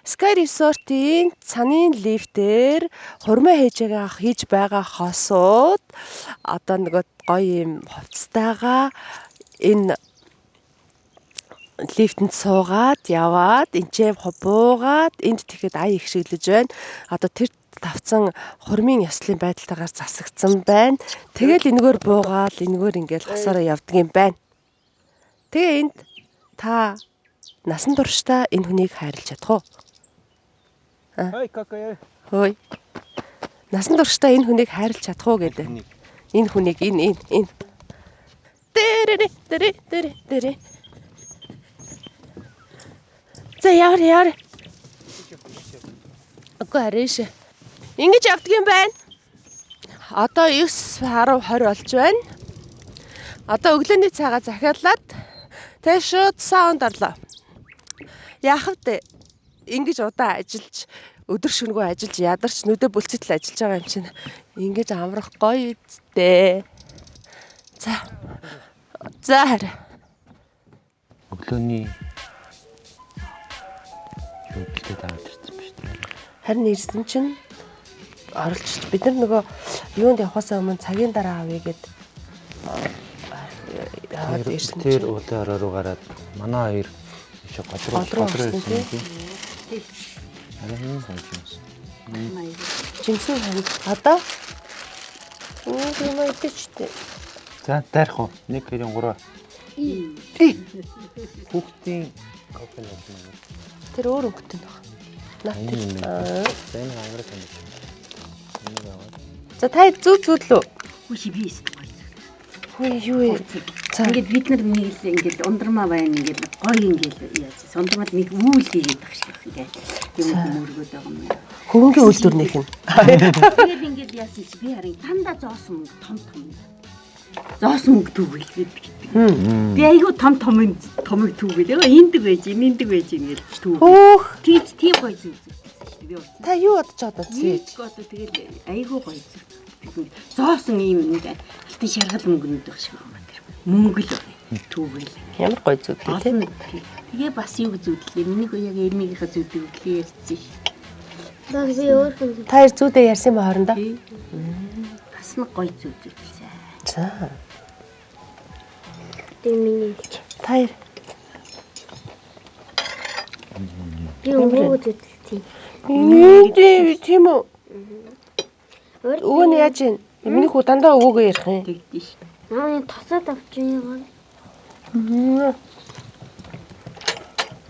Sky Resort-ийн цанын лифтээр хурмаа хийж байгаа хосууд одоо нөгөө гоё юм хувцастайгаа энэ лифтэнд суугаад яваад энчээ буугаад энд тэгэхэд ая их шиглэж байна. Одоо тэр тавцан хурмын ёслолын байдалтайгаар засагдсан байна. Тэгэл энэгээр буугаал энэгээр ингээл хосоороо явдаг юм байна. Тэгээ энд та насан туршдаа энэ хүнийг хайрлаж чадах уу? Хой какая. Хөөе. Насан туршдаа энэ хүнийг хайрлаж чадах уу гэдэг. Энэ хүнийг энэ энэ энэ. Тэрэ тэрэ тэрэ тэрэ. За явар явар. Үгүй харин шээ. Ингэж явдаг юм байна. Одоо 9 10 20 болж байна. Одоо өглөөний цайгаа захиалаад тэгээ шууд саунд орлоо. Яах вэ? Ингэж удаан ажиллаж өдөр шөнөгүй ажиллаж ядарч нүдэ бүлцэтэл ажиллаж байгаа юм чинь ингэж амрах гоё үсттэй. За. За хараа. Өглөөний юу бэлдээд аваад ирсэн ба шүү дээ. Харин ирсэн чинь оролцож бид нар нөгөө юунд явахаас өмнө цагийн дараа авъя гэд яваад ирсэн Тэр чинь уулын орой руу гараад манай хоёр шиг гол Гол руу руу орсон, ирсэн тийм. Арай юм сууж юмсан. жимсэн ханд одоо нэг юм идэж. За дайрах уу? 1 2 3. Хүүхдийн кофе нэг юм. Тэр өөр өнгөтэй нэг. Наад Энэ тэр. юм. Аа. За энэ ангараг тань. Энийг аваад. За та зүг зүудлүү. Хүш би өстө гоё. Хөөе юу вэ? За Ингээд бид нар нэг л ингээд ундрмаа байна ингээд гоё ингээд яаж ундрмаад нэг үүл хийгээд байгаа шиг ингээд юм мөргөөд байгаа юм. хөвөнгийн үйлдвэр нэх нь. Тэгээд ингээд яасан чи би харин дандаа зоосон мөнгө том том. Зоосон мөнгө түүгээл гэдэг. Би айгүй том том томыг түүгээл. Яа эндэг байж, эндэг байж ингээд түүгээл. Хөөх Тийч тийм гоё зүг зүг. Би уцсан. та юу бодож байгаа цээж? Одоо тэгэл айгүй гоё зүг. Зоосон ийм ингээд алтан шаргал мөнгөнүүд байх шиг байна тэр. Мөнгө л байна. Түүгээл. Ямар гоё зүг лээ те. Олон тэгээ бас юу зүудлээ. Миний хөө яг эмийнхээ зүудлээ ярьсан ш. Баг би өөр хүн Та хоёр зүүдээ ярьсан юм хоорондоо? Тий. Бас нэг гоё зүудлээ. За. гэдэг миний хэлж. Та хоёр Би өвөө зүтэлтий. Ээ тийм үү? Өөр Өвөө нь яаж юм? Миний хүү дандаа өвөөгөө ярих юм. Тэгдэж ш. Намын тосоод авч байгаа.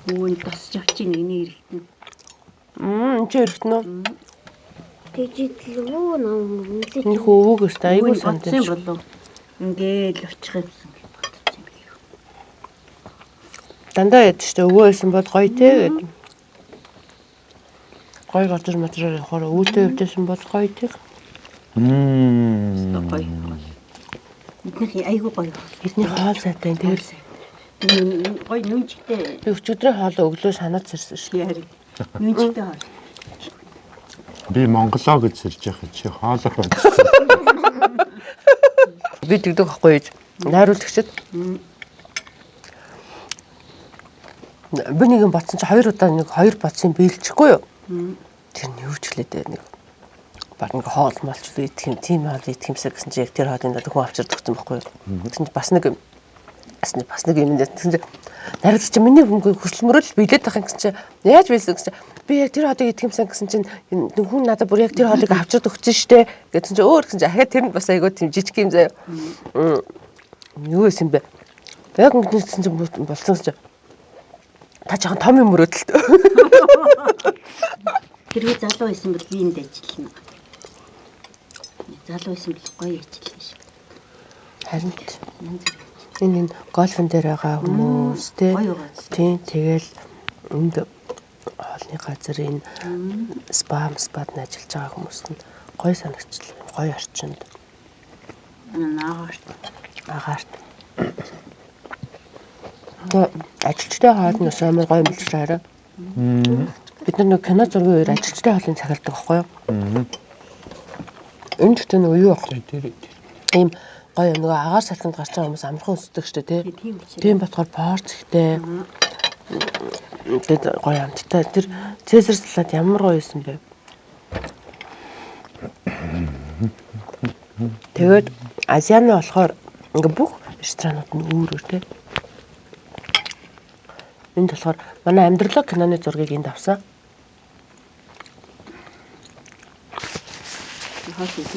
Өвөө нь тосч авч ийн нэг эрэхтэн. Мм, чи өргөтнө үү? Тэгж идэл өвөө нам үнсэж. Миний хүү өвөөгөө өстө айгүй Өвөө нь санд бодсон юм шиг. болов. Ингээл очих юмсан гэж бодсон юм билүү. Дандаа яддаг шүү дээ. Өвөө байсан бол гоё те гэд. Гоё газар матраар явахаар өвөөтэй явжсэн бол гоё те. Мм. Гоё. Эднийх айгүй гоё. Эдний хоол сайтай тэгэл Гоё нүнжигтэй. би өчигдрийн хоолоо өглөө санаад сэрсэн шүү. Яар. Нүнжигтэй хоол. Би Монголоо гэж сэрж яхад чи хоолоо болж. Би тэгдэг байхгүй гэж найруулагчд би нэг юм бодсон чи хоёр удаа нэг хоёр бодсон биелчихгүй юу? Тэр нь юу ч гэлээ дээ нэг баг нэг хоол молч идэх юм тийм хоол идэх юмсаг гэсэн чи яг тэр хоолыг надад хүн авчирд өгсөн байхгүй юу? Тэгсэн чи бас нэг бас нэг юм гэсэн чи найруулагч чи миний хөнгө хүсэл мөрөөл биелээд байх юм гэсэн чи яаж биелсэн гэсэн чи би яг тэр хоолыг идэх юмсан гэсэн чинь энэ хүн надад бүр яг тэр хоолыг авчирд өгсөн штэ гэсэн чи өөр гэсэн чи ахаа тэр нь бас айгүй тийм жижиг юм заяа. Юу байсан бэ? Яг ингэсэн чинь болсон гэсэн чи та жоохон том юм мөрөөдөлт. Хэрвээ залуу байсан бол би энд ажиллана. Залуу байсан бол гоё ажиллана шиг. Харин Янз бүр. энэ гольфн дээр байгаа хүмүүс те Гоё байгаа. тийм тэгэл энд хоолны газар энэ спа спад нь ажиллаж байгаа хүмүүс нь гоё санагчлал гоё орчинд Наагаарт. агаарт. Тэгээ ажилчдын хоол нь бас амар гоё юм биш хараа. Бид нар нэг кино зургийн үеэр ажилчдын хоолыг захиалдаг байхгүй юу? Энэ гэхдээ нөгөө юу ах Тэр ийм гоё нөгөө агаар салхинд гарч байгаа хүмүүс амархан өсдөг шүү дээ тий. Тийм учраас. Тийм болохоор порц ихтэй. Тэгээд гоё амттай. Тэр Цезар салат ямар гоё байсан бэ? Тэгээд Азианы болохоор ингээ бүх ресторанууд нь өөр өөр те. Энд болохоор манай амьдралаа киноны зургийг энд авсан.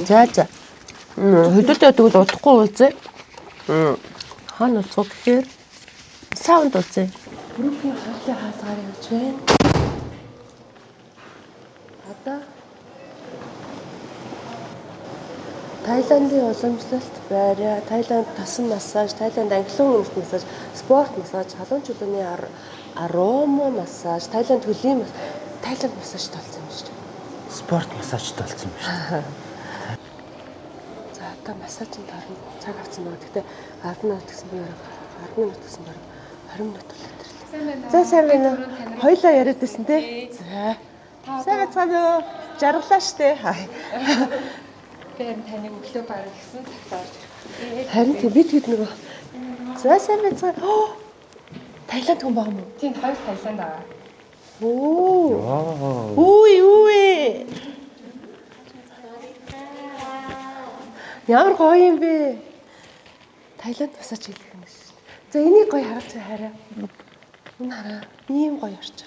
За за. Хөдөлтөө тэгвэл удахгүй уулзъя. Хаана уулзах вэ гэхээр саунд уулзъя. Бүрүүхийн хоолой хаалгаар явж байна. Одоо Таиландын уламжлалт байраа, Таиланд тосон массаж, Таиланд англин үнэрт массаж, спорт массаж, халуун чулууны арома массаж, Таиланд хөлийн Таиланд массажтай болсон юм шүү дээ. Спорт массажтай болсон юм шүү дээ. За одоо массажинд орно. Цаг авсан байгаа. Гэхдээ 10 минут гэсэн би бараг 10 минут гэсэн бараг 20 минут болоод ирлээ. За сайн байна уу? Хоёлаа яриад байсан те. За. Сайн байцгаана уу? Жаргалаа штэ. Би харин таныг өглөө бараг гэсэн цагт орж ирэх. Харин тийм би тэгэд нөгөө. За сайн байцгаана. Таиланд хүн байгаа мó? Тийм, хоёр Таиланд байгаа. Оо. Үгүй үгүй. Ямар гоё юм бэ? Таиланд массаж хийх юм шиг. За энийг гоё харуулж хараа. Энэ хараа. Ийм гоё орч.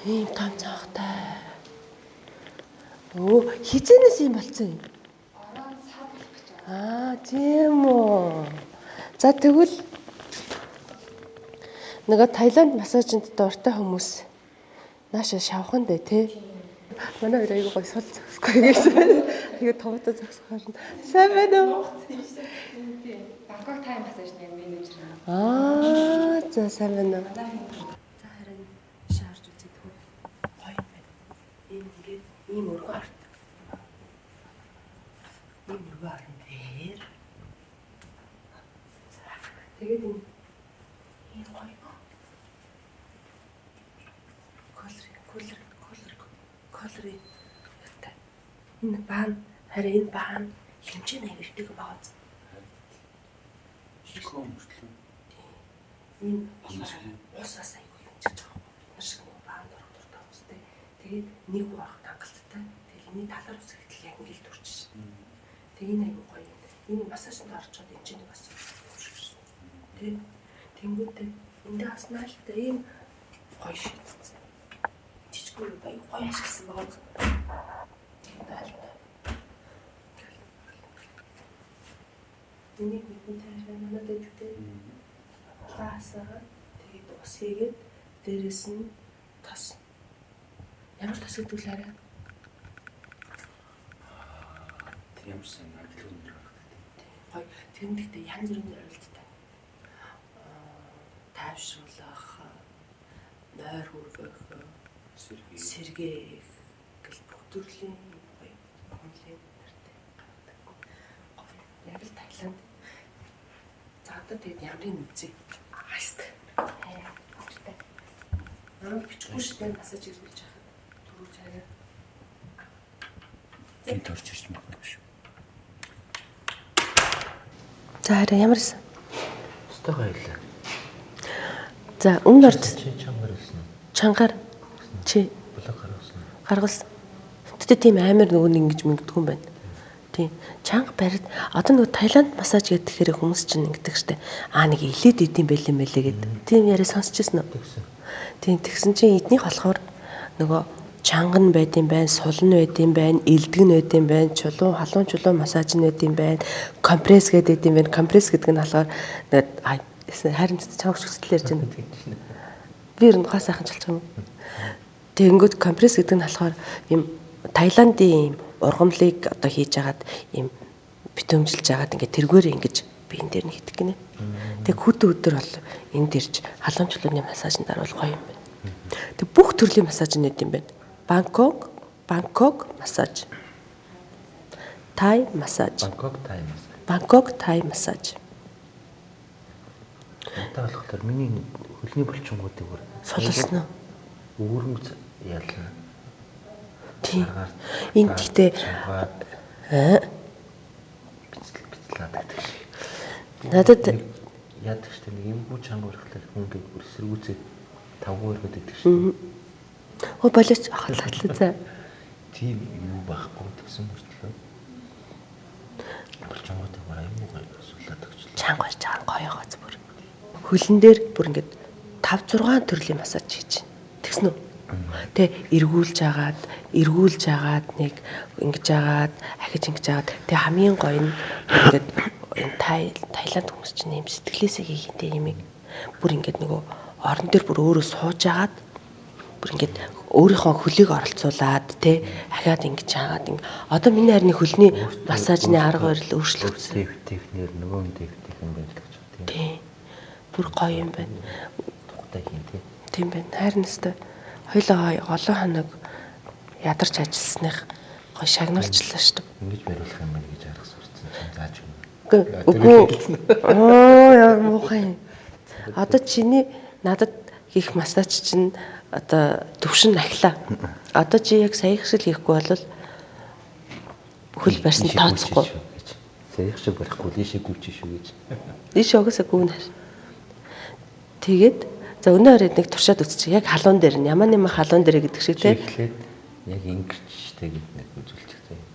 Ийм том цаахтай. Өө, хизэнээс ийм болцсон юм. Орон сав болох гэж байна. Аа, тийм үү. За тэгвэл нөгөө Таиланд массажинд дуртай хүмүүс нааша шавхан дээ тий. Манай хоёр аягүй гоё сул зогсохгүй гэж. Аягүй томтой зогсохоор нь. Сайн байна уу? Бангкок тай массажны менежер. Аа, за сайн байна уу? За харин шаарж үзээд хөө. Гоё юм байна. Ийм ингээд ийм өргөн арт. Ийм өргөн арт дээр. Тэгээд энэ ийм гоё. Колор колор колор юутай. Энэ баан харин энэ баан хэмжээ нь аягүй их байгаа. Жижигхэн мөртлөө. Энэ болохоор усаас аягүй хэмжиж байгаа юм. Бид нар шиг нэг баанд орох дуртай хүмүүстэй. Тэгээд нэг орох хангалттай. Тэгээд энэний талаар ус гэтэл яг ингээл төрчих шин. Тэгээд энэ аягүй гоё юм. Энэ массажинд орчоод энэ чинь бас юм шиг шин. Тэ тэнгүүтээ эндээ бас наалтай ийм гоё шийдсэн. Жижиггүй юу аягүй гоё ашигласан байгаа. Энийг бидний таараа манад идэгтэй лаасаа тэгээд ус хийгээд дээрэс нь тос. Ямар тос гэдэг л арай. Тэр ямар сайн адилхан нэр гаргадаг. Гоё. Тэр нь гэхдээ янз бүрийн зориулттай. Тайвшруулах, нойр хүргэх, сэргээх гэл бүх төрлийн гоё ургамлын нэртэй гаргадаг. Гоё. Яг л Таиланд. За одоо тэгээд ямрын үзье. Аст. Ааштай. Намайг бичихгүй шүү дээ массаж хийлгүүлж яхад. Түрүүж хараа. Энд орж ирж магадгүй шүү. За хараа ямарсан. Өстой гоёлаа. За өмнө орж Чи чангаар ирсэн үү? чангаар чи Блог гаргасан уу? гаргалсан. Гэтэ тийм амар нөгөө нэг ингэж мөнгөдгөн юм байна. Тийм. Чанга барид одоо нөгөө Таиланд массаж гэдэг хэрэг хүмүүс чинь ингэдэг штэ. Аа нэг илээд идэм байл юм байлээ гэд. Тийм яриа сонсч ирсэн үү? Тэгсэн. Тийм тэгсэн чинь эднийх болохоор нөгөө чанга нь байд юм байна, сул нь байд юм байна, элдэг нь байд юм байна, чулуун, халуун чулуун массаж нь байд юм байна, компресс гэдэг юм байна. Компресс гэдэг нь болохоор нөгөө харин чанга шүстэл ярьж байна. Би ер нь гоо сайхан чалчих юм. Тэгэнгүүт компресс гэдэг нь болохоор юм Таиландын юм ургамлыг одоо хийж агаад юм битүүмжилж агаад ингээд тэргээр ингэж би энэ дээр нь хийдэг гинэ. Тэг хүтэн өдөр бол энд ирж халуун чулууны массажинд дарвал гоё юм байна. Тэг бүх төрлийн массаж нэт юм байна. Бангкок, Бангкок массаж. Тай массаж. Бангкок тай массаж. Бангкок тай массаж. Надад болохоор миний хөлний булчингуудыг бүр Сулалсан уу? Өвөрмөц ялна. Тийм. Энэ гэхдээ бицлаад гэдэг шиг. Надад Яадаг штэ нэг эвгүй чанга урихлаар хүн ингээд бүр эсэргүүцээ тавгүй өргөд идэг штэ. Хөө болооч ахлаа за. Тийм юу байхгүй тэгсэн мөртлөө болчонгуудыг бүр аюу гай суллаад өгчлээ. Чанга болж байгаа нь гоё гоц бүр. Хөлн дээр бүр ингээд 5 6 төрлийн массаж хийж байна. Тэгсэн үү? Тэ эргүүлж агаад, эргүүлж агаад нэг ингэж агаад, ахиж ингэж агаад тэ хамгийн гоё нь ингээд энэ Таиланд хүмүүс чинь юм сэтгэлээсээ хийх юм тэ юм. Бүр ингээд нөгөө орон дээр бүр өөрөө сууж агаад бүр ингээд өөрийнхөө хөлийг оролцуулаад тэ ахиад ингэж агаад ингэ одоо миний харны хөлний массажны арга барил өөрчлөгдсөн. Тэвтехнэр нөгөө нь тэвтех юм байж л гэж тийм. Тий. Бүр гоё юм байна. Тухтай хийн тий. Тийм байна. Харин өстой хоёлоо олон хоног ядарч ажилласных гоё шагнуулчлаа шүү дээ. Ингэж бариулах юм байна гэж арга сурцсан чинь зааж өгнө. Үгүй. Оо яа муухай. Одоо чиний надад хийх массаж чинь одоо төвшин ахлаа. Одоо чи яг саях шиг хийхгүй бол хөл барьсан тооцохгүй. Саях шиг барихгүй ийшээ гүйчих шүү гэж. Ийш угаасаа гүн хар. Тэгээд за өнөө оройд нэг туршаад үзчих. Яг халуун дээр нь ямар нэгэн халуун дээр гэдэг шиг Чи те. эхлээд яг ингэж штэ гэд нэг үзүүлчих заяа.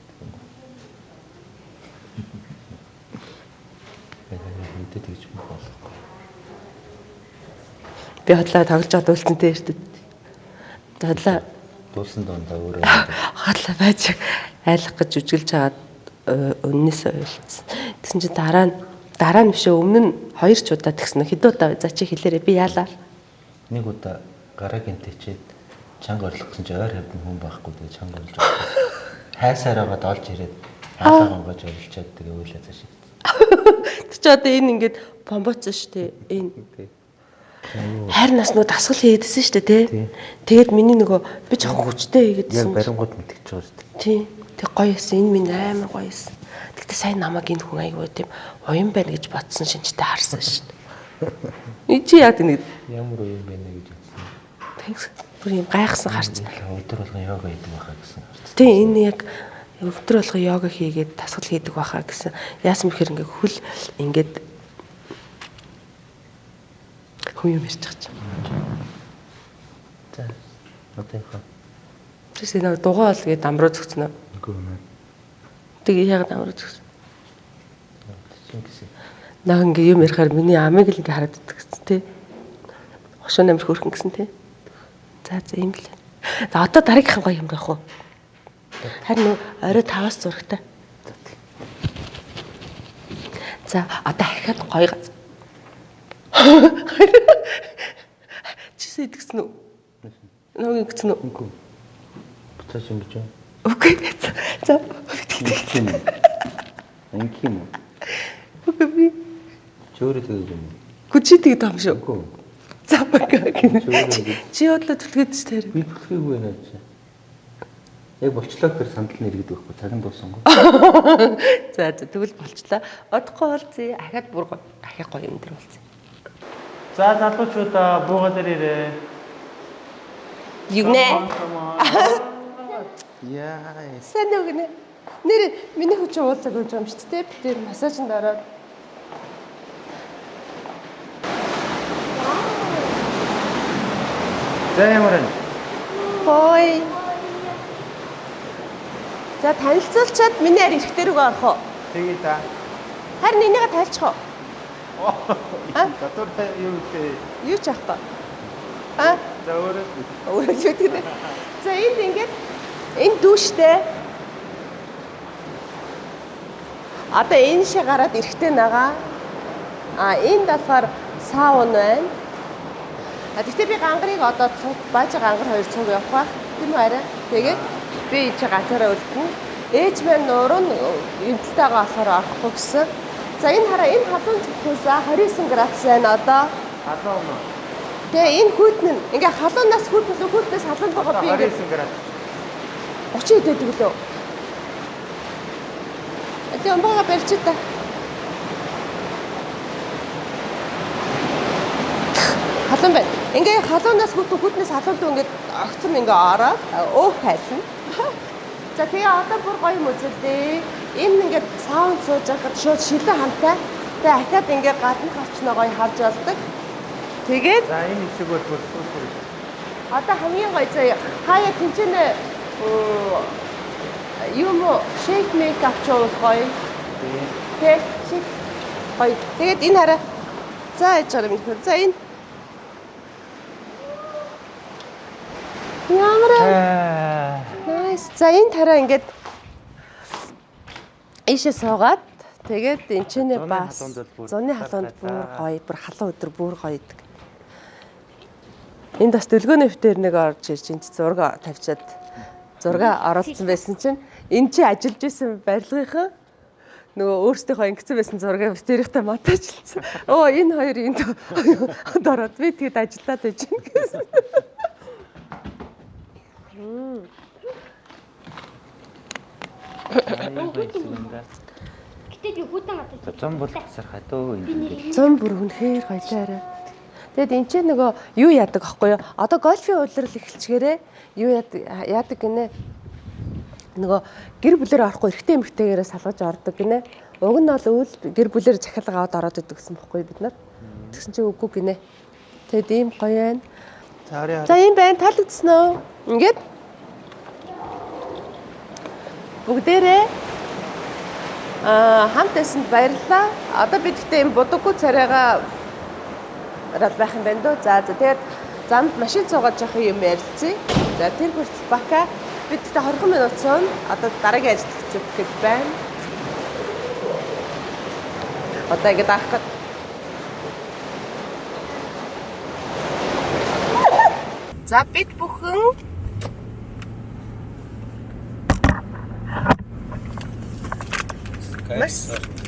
Мэдээ тэгж мөх болохгүй. Би хотлоо тоглож байгаа дүүлцэнтэй шүү дээ. Хотлоо Дуусан дундаа өөрөө хотлоо байж айлах гэж үжиглж хагаад өннөөсөө уйлцсан. Тэгсэн чинь дараа нь биш өмнө нь хоёр ч удаа тэгсэн. Хэдэн удаа вэ? За чи хэлээрэй би яалаа. нэг удаа гараа гинтэчээд чанга орлох гэсэн чи ойр хавьд нь хүн байхгүй тэгээ чанга орлож байгаа. Хайсаар байгаад олж ирээд хаалга онгож орилчаад тэгээ уйлаа цааш. Тэр чи одоо энэ ингээд бомбоцсон шүү дээ. Энэ хайр нас нөгөө дасгал хийгээдсэн шүү дээ тий. Тэгээд миний нөгөө би жоохон хүчтэй Яг хийгээдсэн. барингууд мэдчихэж байгаа шүү дээ. Тий. Тэг гоё эсэн. Энэ минь амар гоё эсэн. Тэгтээ сайн намайг энэ хүн айгүй тийм уян байна гэж бодсон шинжтэй харсан шүү дээ. Чи яа гэнэ Ямар уян байна гэж бодсон. Тэгс бүр юм гайхсан харц. Өдөр болгон йога хийдэг байхаа гэсэн харц. Тий энэ яг өдөр болгон йога хийгээд дасгал хийдэг байхаа гэсэн. Яасан бэхэр ингээ хөл ингээд хүн юм ярьж байгаа чинь. За. Одоо яхаа. Тэрс нэг дугуй ол гээд амруу зөгцнө. Үгүй юм. Тэгээ яагаад амруу зөгсөн? Чинь гэсэн. Наа ингээ юм ярихаар миний амыг л ингээ хараад идэх гэсэн тий. Хошуу амир хөөрхөн гэсэн тий. За за юм л. За одоо дараагийнхан гоё юм байх уу? Харин нөө орой 5-аас зурагтай. За одоо ахиад гоё гац. Чи идэгсэн үү? Нөгөө ингэсэн үү? Үгүй. Буцааж ингэж юм. Үгүй. За. Юм. Ингэх юм уу? Үгүй би. Чи өөрөө тэгэж юм уу? Гү чи тэгдэг юм шүү. Үгүй. За бага гинэ. Чи өөрөө ингэж. Чи бодлоо түлхээд ч тэр. Би түлхээгүй байна чи. Яг болчлоо гэхээр сандал нь эргэдэг байхгүй цаг нь дуусангүй. За за тэгвэл болчлаа. Удахгүй уулзъя. Ахиад бүр гоё. Ахиад гоё юм дээр уулзъя. За залуучуудаа буугаа дээр ирээ. Юу нэ? Яа. Сайн уу гинэ? Нэр миний хүч уулзаагүй юм шүү дээ. Би тэр массажинд ороод За ямар байна? Хой. За танилцуулчаад миний харь эрэгтэй рүүгээ орох уу? Тэгээ та. Харин энийгээ тайлчих уу? Гадуур та юу вэ? Юу ч аахгүй. А? За өөрөө Өөрөө юу гэдэг. За энд ингээд энэ дүүштэй. Одоо энэ шиг гараад эрэхтэй нагаа. А энд болохоор саун байна. А тэгтээ би гангарыг одоо цуг баажи гангар хоёр цуг явах байх. Тийм үү арай? Тэгээд би чи газараа үлдэнэ. Ээж маань нуруу нь эмтэлтэйгээ болохоор орохгүй гэсэн. За энэ хараа энэ халуун цохиусаа 29 градус байна одоо. халуун уу? Тэгээ энэ хүйтэн нь ингээ халуунаас хүйтэн хүйтнээс халуун байгаа би ингээ 29 градус. 30 хэдэдэг лөө. Тэгээ умбага барьж та. Халуун байна. Ингээ халуунаас хүйтэн хүйтнээс халуун руу ингээ огцом ингээ ороод өөх хайлна. За тэгээ одоо бүр гоё юм үзэлдээ. Энэ ингээд саунд сууж байхад шууд шилэн хамтай. Тэгээ ахаад ингээ гаднах орчноо гоё харж болдог. Тэгээд За энэ хэсэг бол бүр супер. Одоо хамгийн гоё заяа хаяа тэнцэнэ юм уу shake make авчвал гоё. Тийм. Тэ shake гоё. Тэгээд энэ хараа. За яж байгаа юм нөхөр. За энэ. Ямар nice. За энэ тараа ингээд ийшээ суугаад тэгээд энэ ч нэ Зуны бас халуунд бол бүр зуны халуунд тартаа. бүр гоё, бүр халуун өдөр бүр гоё идэг. Энд бас дөлгөөний өвтөр нэг орж ирж энд зураг тавьчаад зураг оруулсан байсан чинь энэ чи ажиллаж исэн барилгынхан нөгөө өөрсдийнхөө ингэсэн байсан зургийг битэрийнхтэй монтажлсан. Оо энэ хоёр энд ороод би тэгэд ажиллаад байж гин гэсэн. Аюу хэсэг юм да. Гэтэ би хүтэн гадаг. За зам бол тасархай дөө энэ ингээд. Зам бүр үнэхээр гоёлаа арай. Тэгэд эн чинь нөгөө юу яадаг аахгүй юу? Одоо гольфийн улирал эхэлчихээрээ юу яадаг гинэ? Нөгөө гэр бүлээр орохгүй эрэгтэй эмэгтэйгээрээ салгаж ордог гинэ. Уг нь бол өвөл гэр бүлээр захиалга аваад ороод идэг гэсэн бохгүй бид нар. Тэгсэн чинь үгүй гинэ. Тэгэд ийм гоё байна. За орой. За ийм байна. Таалагдсан уу? Ингээд бүгдээрээ хамт байсанд баярлалаа. Одоо бид гэхдээ ийм будаггүй царайгаа рал байх юм байна дөө. За за тэгээд замд машин цуугаад жоох юм ярилцъя. За тэр хүртэл бака. Бид гэхдээ 20 минут цуун. Одоо дараагийн ажилд хэцүү байна. Одоо ингээд авах гээд. За бид бүхэн маш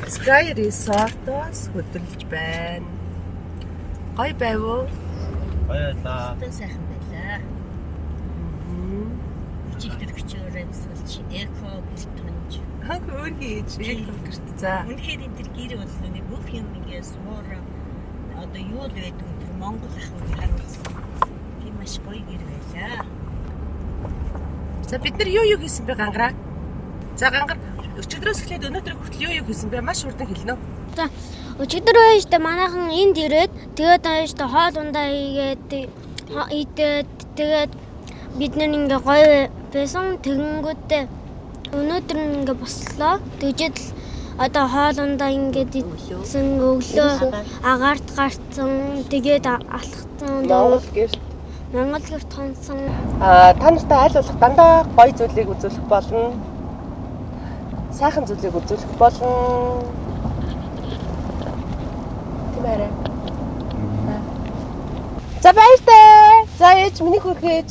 Sky Resort-оос хөдөлж байна. Гоё байв уу? Баярлаа. Одоо сайхан байлаа. Өчигдөр өчөөр амьсгал чи эко гэрт хонж. Ханх өөрхий ээж эко гэрт. За. Үнэхээр энэ төр гэр бол нэг бүх юм ингээ суур одоо юу л байдаг тэр Монгол ах уу харуулсан. Тийм маш гоё гэр байлаа. За бид нар юу юу хийсэн бэ гангараа? За гангар өчигдрөөс эхлээд өнөөдөр хүртэл юу юу хийсэн бэ? Маш хурдан хэлнэ. За өчигдөр байж та манайхан энд ирээд тэгээд байж та хоол ундаа хийгээд идээд тэгээд бид нар ингээ гоё байсан тэгэнгүүтээ өнөөдөр нь ингээ бослоо. Тэгжээд л одоо хоол ундаа ингээд идсэн өглөө агаарт гарцсан тэгээд алхацсан Монгол гэрт Монгол гэрт хонсон. Та нартай аль болох дандаа гоё зүйлийг үзүүлэх болно. Сайхан зүйлийг үзүүлэх болно. Тийм арай. За баяртай. За ээж миний хөрхөө ээж.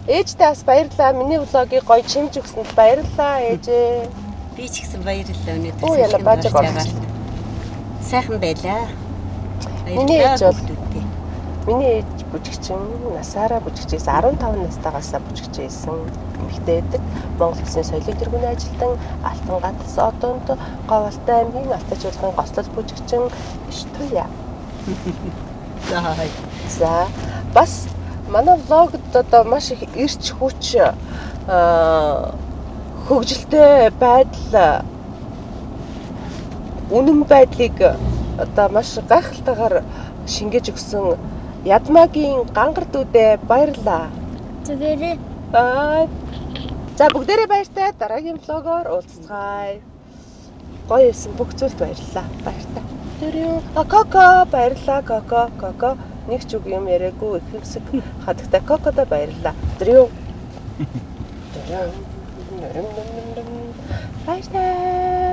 Ээжтэй бас баярлалаа. Миний влогийг гоё чимж өгсөнд баярлалаа ээжээ. Би ч гэсэн баярлалаа өнөөдөр. Оо, яна, сайхан баажиг орж байгаа. Сайхан байлаа. Миний ээж бол хүүхдүүдтэй. Миний ээж бүжигчин насаараа бүжигчээс 15 настайгаас бүжигчээсэн эмэгтэй байдаг. Монгол улсын соёлын тэргүүний ажилтан, Алтан гац одонд Говьалтай аймгийн Алтай чуулган гослол бүжигчин иш туяа. За. За бас манай влогд одоо маш их эрч хүч хөгжилтэй байдал үнэн байдлыг одоо маш гайхалтайгаар шингээж өгсөн Ядмагийн гангар дүүдээ баярлалаа. Зүгээрээ. Аа. За бүгдээрээ баяртай. Дараагийн влогоор уулзцгаая. Гоё юмсан бүх зүйлд баярлалаа. Баяртай. Тэр А Коко баярлалаа. Коко, Коко нэг ч үг юм яриаггүй ихэмсэг хадагтай Кокодо баярлалаа. Тэр юу? Тэр. Баяртай.